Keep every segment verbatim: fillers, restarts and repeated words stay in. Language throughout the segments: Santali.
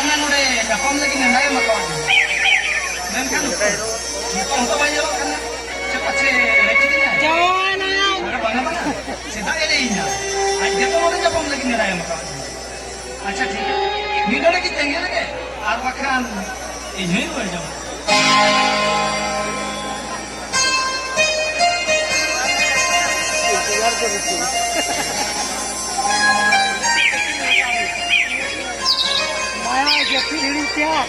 ᱚᱱᱟ ᱱᱚᱰᱮ ᱧᱟᱯᱟᱢ ᱞᱟᱹᱜᱤᱫ ᱱᱮᱰᱟᱭ ᱮᱢ ᱟᱠᱟᱣᱟᱫ ᱢᱮ᱾ ᱢᱮᱱᱠᱷᱟᱱ ᱱᱤᱛᱚᱜ ᱦᱚᱸᱛᱚ ᱵᱟᱭ ᱧᱮᱞᱚᱜ ᱠᱟᱱᱟ᱾ ᱪᱮ ᱯᱟᱪᱷᱮ ᱮᱲᱮ ᱠᱤᱫᱤᱧᱟᱭ? ᱡᱟᱶᱟᱭᱮᱱᱟᱭ᱾ ᱟᱨ ᱵᱟᱝᱟ, ᱵᱟᱝᱟ᱾ ᱪᱮᱫᱟᱜ ᱮᱲᱮᱭᱤᱧᱟ? ᱟᱡ ᱜᱮᱛᱚ ᱱᱚᱰᱮ ᱧᱟᱯᱟᱢ ᱞᱟᱹᱜᱤᱫ ᱱᱮᱰᱟᱭ ᱮᱢ ᱟᱠᱟᱣᱟᱫ ᱢᱮ᱾ ᱟᱪᱪᱷᱟ, ᱴᱷᱤᱠ ᱜᱮᱭᱟ᱾ ᱢᱤᱫ ᱰᱚᱸᱰᱮᱠ ᱤᱧ ᱛᱟᱸᱜᱤ ᱞᱮᱜᱮ, ᱟᱨ ᱵᱟᱠᱷᱟᱱ ᱤᱧ ᱦᱚᱸᱧ ᱨᱩᱣᱟᱹᱲ ᱡᱚᱝᱟ᱾ ᱢᱟᱭᱟ ᱡᱟᱹᱯᱤᱫ ᱦᱤᱲᱤᱧ ᱠᱮᱭᱟ᱾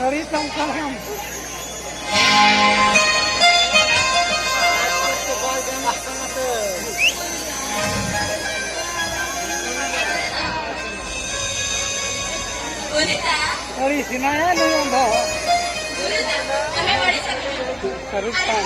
ᱟᱹᱲᱤᱥ ᱛᱟᱢ ᱠᱟᱱᱟ᱾ ᱟᱹᱲᱤᱥ ᱮᱱᱟᱭ ᱱᱩᱭ ᱟᱸᱫᱷᱟ᱾ ᱟᱹᱲᱤᱥ ᱛᱟᱢ᱾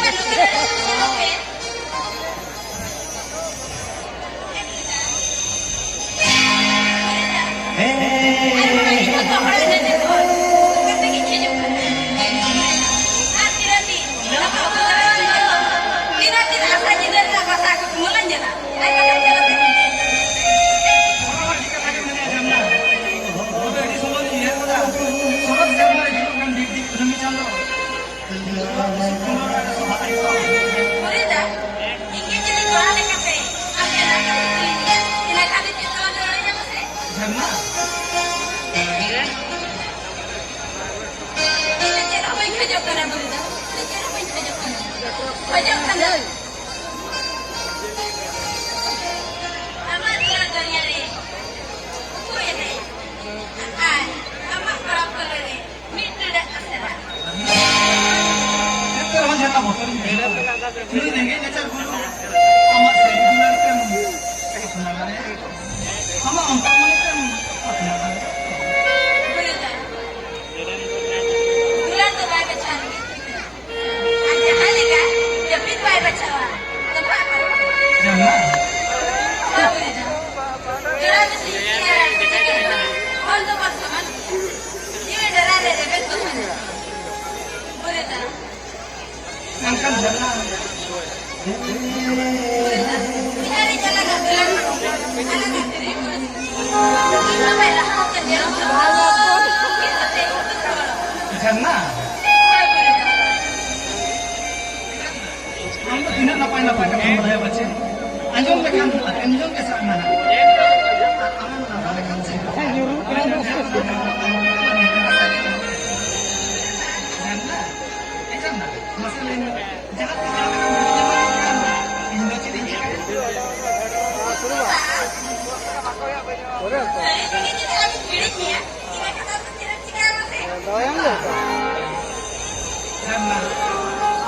ᱯᱩᱨᱤᱫᱟ, ᱤᱧ ᱜᱮ ᱡᱩᱫᱤ ᱠᱚᱲᱟ ᱞᱮᱠᱟᱛᱮ ᱟᱢ ᱴᱷᱮᱱ ᱟᱨ ᱠᱟᱹᱴᱤᱡ ᱠᱩᱞᱤᱧ ᱜᱮᱭᱟ, ᱤᱱᱟᱹ ᱠᱷᱟᱱ ᱫᱚ ᱪᱮᱫ ᱫᱚ ᱫᱚᱦᱚ ᱫᱟᱲᱮᱭᱟᱢᱟ ᱥᱮ? ᱡᱷᱟᱨᱱᱟ᱾ ᱤᱧ ᱫᱚ ᱪᱮᱫ ᱦᱚᱸ ᱵᱟᱹᱧ ᱠᱷᱚᱡᱚᱜ ᱠᱟᱱᱟ ᱯᱩᱨᱤᱫᱟ, ᱤᱧ ᱫᱚ ᱪᱮᱫ ᱦᱚᱸ ᱵᱟᱹᱧ ᱠᱷᱚᱡᱚᱜ ᱠᱟᱱᱟ᱾ ᱠᱷᱚᱡᱚᱜ ᱠᱟᱱᱟᱹᱧ ᱟᱢᱟᱜ ᱫᱩᱞᱟᱹᱲ ᱫᱚᱨᱭᱟ ᱨᱮ ᱩᱠᱩ ᱮᱱᱮᱡ ᱟᱨ ᱟᱢᱟᱜ ᱯᱚᱨᱚᱵᱽ ᱯᱟᱹᱞᱟᱹ ᱨᱮ ᱢᱤᱫ ᱴᱩᱰᱟᱹᱜ ᱟᱥᱮᱨᱟ᱾ ᱮᱱᱛᱮ ᱨᱮᱦᱚᱸ ᱡᱷᱟᱨᱱᱟ ᱵᱚᱛᱚᱨᱤᱧ ᱵᱩᱡᱷᱟᱹᱣ ᱮᱫᱟ᱾ ᱩᱱᱤ ᱨᱮᱸᱜᱮᱡ ᱱᱟᱪᱟᱨ ᱜᱩᱨᱩ ᱡᱷᱟᱨᱱᱟ, ᱟᱢ ᱫᱚ ᱛᱤᱱᱟᱹᱜ ᱱᱟᱯᱟᱭ ᱱᱟᱯᱟᱭ ᱠᱟᱛᱷᱟᱢ ᱵᱟᱲᱟᱭᱟ ᱯᱟᱪᱮ? ᱟᱸᱡᱚᱢ ᱞᱮᱠᱷᱟᱱ ᱟᱸᱡᱚᱢ ᱜᱮ ᱥᱟᱱᱟ᱾ ᱟᱨ ᱟᱢᱮᱢ ᱞᱟᱸᱫᱟ ᱞᱮᱠᱷᱟᱱ ᱥᱮ ᱡᱷᱟᱨᱱᱟ, ᱮ ᱡᱷᱟᱨᱱᱟ, ᱢᱟᱥᱮ ᱞᱟᱹᱭ ᱢᱮ, ᱡᱟᱦᱟᱸ ᱛᱤᱱᱟᱹᱜ ᱤᱧ ᱫᱚ ᱪᱮᱫ ᱤᱧ ᱪᱤᱠᱟᱹᱭᱟ?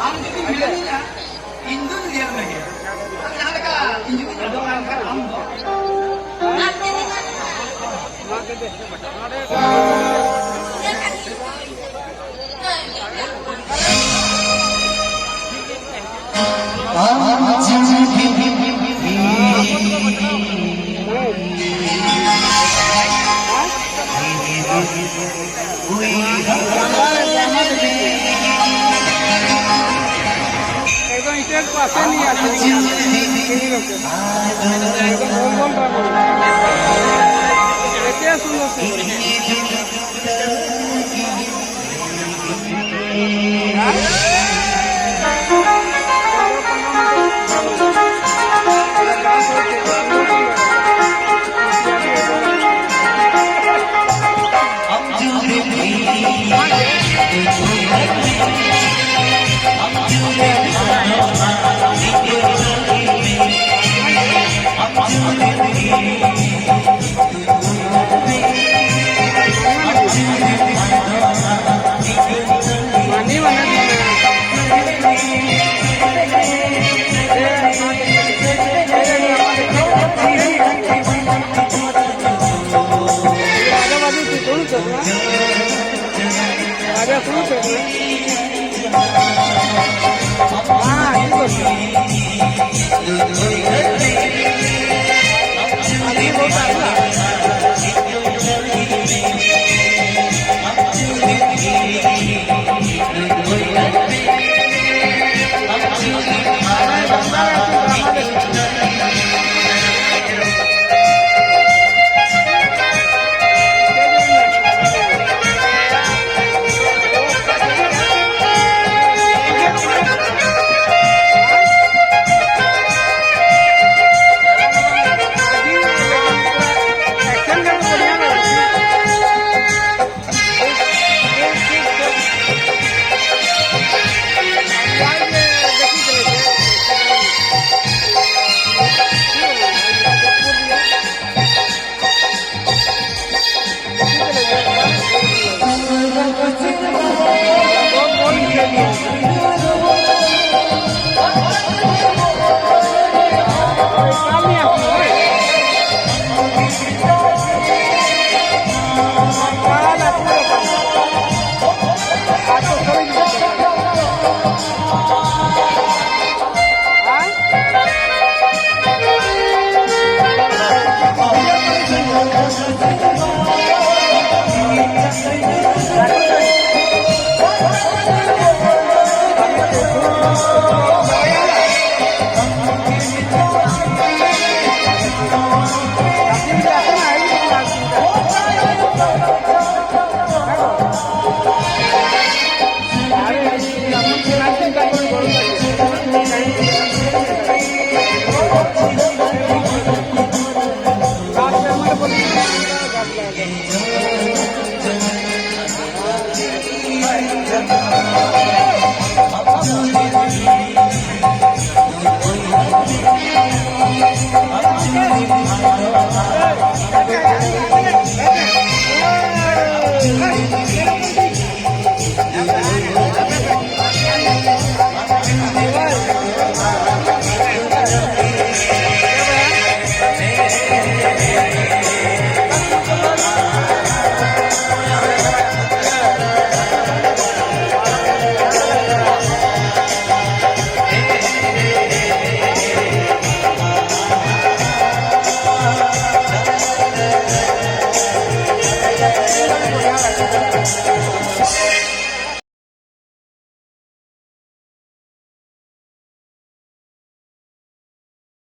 ᱟᱢ ᱡᱩᱫᱤᱢ ᱢᱮᱱᱤᱧᱟ, ᱤᱧ ᱫᱩᱧ ᱧᱮᱞ ᱢᱮᱜᱮ᱾ ᱟᱨ ᱡᱟᱦᱟᱸ ᱞᱮᱠᱟ ᱤᱧ ᱡᱩᱫᱤᱧ ᱚᱰᱚᱝᱟ, ᱮᱱᱠᱷᱟᱱ ᱟᱢ ᱫᱚ एकदम स्टेज पर आते नहीं आते। एकदम बोल बोल रहा हूँ। कैसे सुनो सुनो। हाँ?